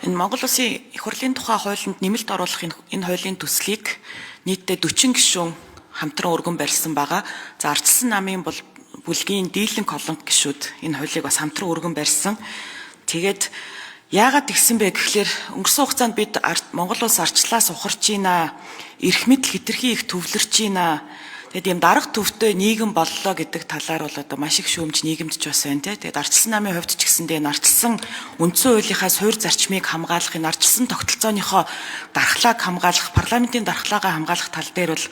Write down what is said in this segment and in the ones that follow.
Энэ Монгол Улсын их хурлын тухай хуулинд нэмэлт оруулах энэ хуулийн төслийг нийтдээ 40 гишүүн хамтран өргөн барьсан байгаа. За, ардчилсан намын бол бүлгийн дийлэнх олон гишүүд энэ хуулийг бас хамтран өргөн барьсан. Тэгээд яагаад тэгсэн бэ гэхлээр өнгөрсөн хугацаанд бид Монгол улс ардчлаас ухарч ийна, эрх мэдэл хэтэрхий их төвлөрч ийна. Тэгээд ийм дарга төвтэй нийгэм боллоо гэдэг талаар бол одоо маш их шүүмж нийгэмд ч бас байна те. Тэгээд ардчилсан намын хувьд ч гэсэндээ энэ ардчилсан үндсэн хуулийнхаа суурь зарчмыг хамгаалах, энэ ардчилсан тогтолцооныхоо дархлааг хамгаалах, парламентын дархлаагаа хамгаалах тал дээр бол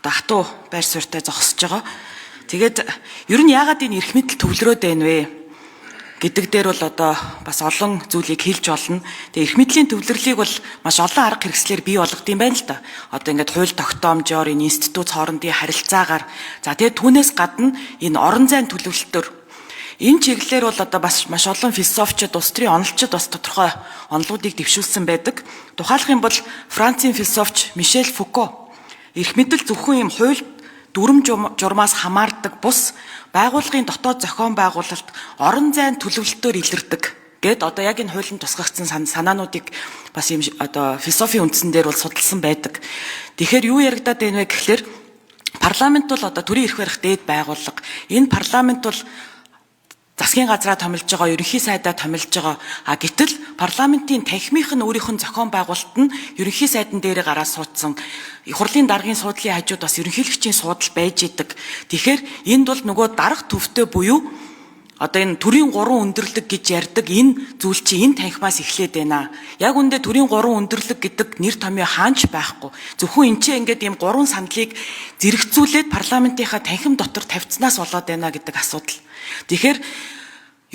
одоо хатуу байр суурьтай зогсож байгаа. Тэгээд ер нь яагаад энэ эрх мэдэл төвлөрөөд байна вэ гэдэг дээр бол одоо бас олон зүйлийг хэлж болно. Тэгээ эрх мэдлийн төвлөрлийг бол маш олон арга хэрэгслээр бий болгодог юм байна л да. Одоо ингээд хууль тогтоомжоор, энэ институт хоорондын харилцаагаар, за тэгээ түүнээс гадна энэ орон зайн төлөвлөлтөөр энэ чиглэлээр бол одоо бас маш олон философчид, улс төрийн онолчид бас тодорхой онолуудыг дэвшүүлсэн байдаг. Тухайлах юм бол Францын философч Мишель Фуко эрх мэдэл зөвхөн юм хууль дүрм журмаас хамаардаг бус байгууллагын дотоод зохион байгуулалт, орон зайн төлөвлөлтөөр илэрдэг гэд одоо яг энэ хуулинд тусгагдсан санаануудыг бас ийм одоо философийн үндсэн дээр бол судалсан байдаг. Тэгэхээр юу яригадаад байна вэ гэхлээр парламент бол одоо төрийн эрх барих дээд байгууллага. Энэ парламент бол засгийн газраа томилж байгаа, ерөнхий сайдаа томилж байгаа. А гэтэл парламентын танхимынх нь өөрийнх нь зохион байгуулалт нь ерөнхий сайдан дээрээ гараа суудсан. Их хурлын даргын суудлын хажууд бас ерөнхийлөгчийн суудал байж идэг. Тэгэхээр энд бол нөгөө дарга төвтэй буюу одоо энэ төрийн гурван өндөрлөг гэж ярьдаг энэ зүйл чинь энэ танхимаас эхлээд байна. Яг үндэ төрийн гурван өндөрлөг гэдэг нэр томьёо хаанч байхгүй. Зөвхөн энэ чинь ингээд ийм гурван сандлыг зэрэгцүүлээд парламентынхаа танхим дотор тавьцнаас болоод байна гэдэг асуудал. Тэгэхээр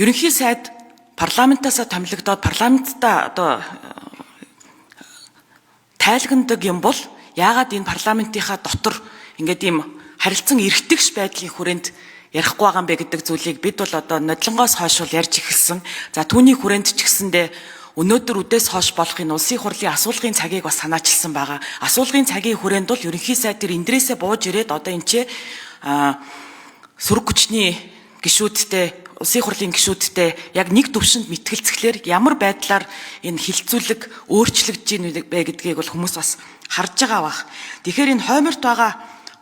ерөнхий сайд парламентаасаа томилогдоод парламенттай одоо тайлгандаг юм бол яагаад энэ парламентынхаа дотор ингээд ийм харилцан эрхтгш байдлын хүрээнд ярихгүй байгаа юм бэ гэдэг зүйлийг бид бол одоо нодлонгоос хойш бол ярьж эхэлсэн. За, түүний хүрээнд ч гэсэндээ өнөөдөр үдээс хойш болох энэ улсын хурлын асуулгын цагийг бас санаачилсан байгаа. Асуулгын цагийн хүрээнд бол ерөнхий сайд тэр эндрээсээ бууж ирээд одоо энэ ч сөрөг хүчний гишүүдтэй, улсын хурлын гишүүдтэй яг нэг төвшөнд мэтгэлцэхлээр ямар байдлаар энэ хилцүүлэг өөрчлөгдөж байна вэ гэдгийг бол хүмүүс бас харж байгаа бах. Тэгэхээр энэ хойморт байгаа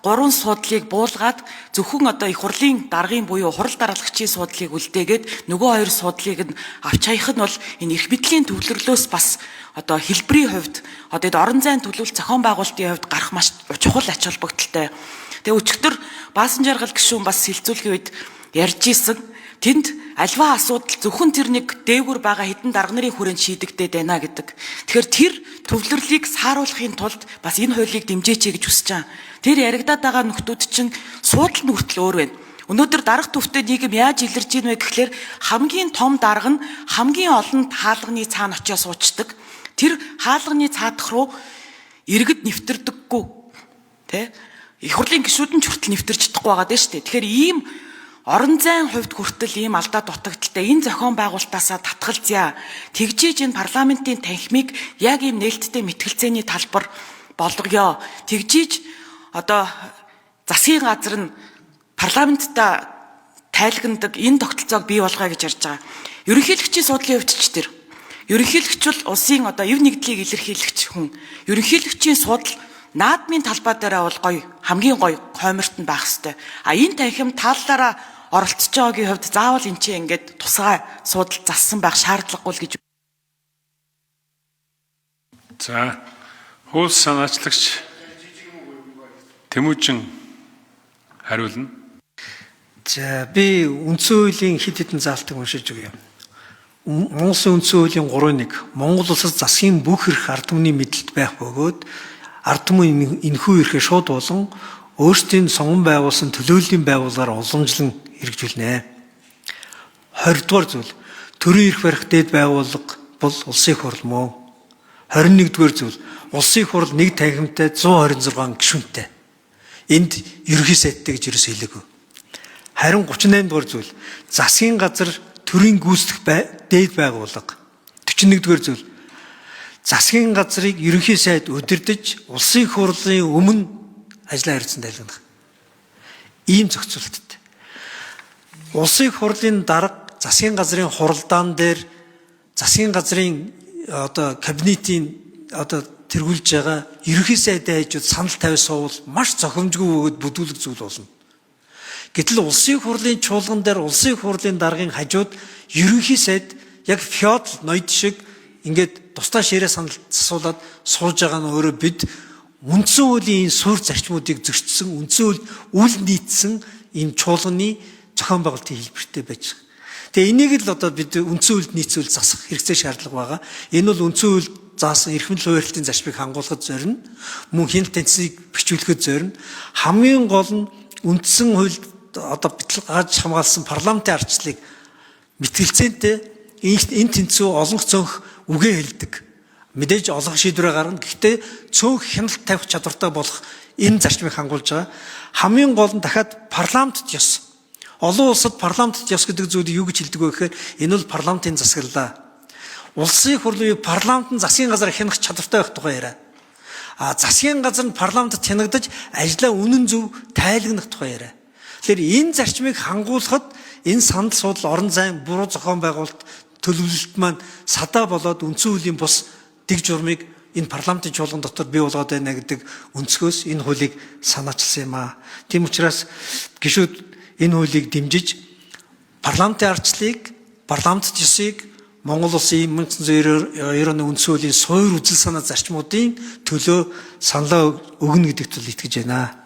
гурван суудлыг буулгаад зөвхөн одоо их хурлын даргын буюу хурал даргалагчийн суудлыг үлдээгээд нөгөө хоёр суудлыг нь авч хаях нь бол энэ эрх мэдлийн төвлөрлөөс бас одоо хэлбэрийн хувьд, одоо энэ орон зайн төлөвлөлт зохион байгуулалтын хувьд гарах маш чухал ач холбогдолтой. Тэгээ өчигдөр Баасан жаргал гишүүн бас хилцүүлгийн үед ярьж исэн. Тэнд альва асуудал зөвхөн тэр нэг дээгүр байгаа хэдэн дарга нарын хүрээнд шийдэгдээд байна гэдэг. Тэгэхээр тэр төвлөрлийг сааруулахын тулд бас энэ хуулийг дэмжээч гэж хүсэж байгаа. Тэр яригадаад байгаа нөхдүүд чинь суудал нь хүртэл өөр байна. Өнөөдөр дарга төвтэй нийгэм яаж илэрж ийн вэ гэхлээр хамгийн том дарга нь хамгийн олон хаалганы цаана очиод суучдаг. Тэр хаалганы цаадах руу иргэд нэвтэрдэггүй. Тэ? Их хурлын гишүүд нь ч хүртэл нэвтэрч чадахгүй байгаа дээ шүү дээ. Тэгэхээр ийм орон зайн хувьд хүртэл ийм алдаа дутагдaltaй энэ зохион байгуулалтаасаа татгалзъя. Тэгжээж энэ парламентын танхимыг яг ийм нээлттэй мэтгэлцээний талбар болгоё. Тэгжээж одоо засгийн газар нь парламенттай тайлгандаг энэ тогтолцоог бий болгоё гэж ярьж байгаа. Ерөнхийлөгчийн суудлын хувьд ч тэр. Ерөнхийлөгч бол улсын одоо эв нэгдлийг илэрхийлэгч хүн. Ерөнхийлөгчийн суудал наадмын талбай дээр бол гоё, хамгийн гоё хойморт нь байх хэвээр. А энэ танхим тааллаараа оролцож байгаагийн хувьд заавал энэ чинь ингээд тусгай суудал зассан байх шаардлагагүй л гэж. За, хууль санаачлагч Тэмүүжин хариулна. За, би үндсэн хуулийн хэд хэдэн заалтыг уншиж өгье. Монгол Улсын үндсэн хуулийн 3.1 Монгол улсад засгийн бүх эрх ард түмний мэдэлд байх бөгөөд ард түмэн энэхүү эрхээ шууд болон өөрсдийн сонгон байгуулсан төлөөллийн байгууллагаар уламжлан хэрэгжүүлнэ. 20 дугаар зүйл, төрийн эрх барих дээд байгууллага бол улсын их хурл мөн. 21 дугаар зүйл, улсын их хурл нэг танхимтай 126 гишүүнтэй. Энд ерөнхий сайдтай гэж ерөөсөө хэлээгүй. Харин 38 дугаар зүйл, засгийн газар төрийн гүйцэтгэх дээд байгууллага. 41 дугаар зүйл, засгийн газрыг ерөнхий сайд удирдах, улсын их хурлын өмнө ажлаа хариуцсан тайлбарлах. Ийм зохицуулттай. Улсын их хурлын дарга засгийн газрын хуралдаан дээр засгийн газрын одоо кабинетийн одоо тэргүүлж байгаа ерөнхий сайдын хажууд санал тавь суувал маш зохимжгүй бөгөөд бүдүүлэг зүйл болно. Гэтэл улсын хурлын чуулган дээр улсын хурлын даргын хажууд ерөнхий сайд яг феодал ноёд шиг ингээд тусдаа ширээ санал засуулаад сууж байгаа нь өөрөө бид үндсэн хуулийн энэ суурь зарчмуудыг зөрчсөн, үндсэн хуульд үл нийцсэн ийм чуулганы зохион байгуулалтын хэлбэртэй байж байгаа. Тэгээ энийг л одоо бид үндсэн хуульд нийцүүл засах хэрэгцээ шаардлага байгаа. Энэ бол үндсэн хуульд заасан эрхэмлэл хуваарлтын зарчмыг хангуулахад зорино. Мөн хяналт тэнцвэрийг бичүүлэхэд зорино. Хамгийн гол нь үндсэн хуульд одоо битэлгааж хамгаалсан парламентын ардчлалыг мэтгэлцээнтэй энэ тэнцүү олонх цөөнх үгээ хэлдэг. Мэдээж олон шийдвэрээ гаргана. Гэхдээ цөөнх хяналт тавих чадвартай болох энэ зарчмыг хангуулж байгаа. Хамгийн гол нь дахиад парламентт ёс. Олон улсад парламентт ёс гэдэг зүйлийг юу гэж хэлдэг вэ гэхээр энэ бол парламентын засаглалаа. Улсын хурлын парламент нь засгийн газар хянах чадвартай байх тухай яриа. А засгийн газар нь парламентд хянагдаж ажлаа үнэн зөв тайлгнах тухай яриа. Тэгэхээр энэ зарчмыг хангуулахад энэ санал судал орон зайн буруу зохион байгуулалт төлөвлөлт маань садаа болоод үндсэн хуулийн бус дэг журмыг энэ парламентын чуулган дотор бий болгоод байна гэдэг өнцгөөс энэ хуулийг санаачилсан юм аа. Тийм учраас гишүүд энэ хуулийг дэмжиж парламентын ардчлалыг, парламент ёсыг Монгол улсын 1990 оны үндсэн хуулийн суур үзэл санаа зарчмуудын төлөө саналаа өгнө гэдэгт бол итгэж байна.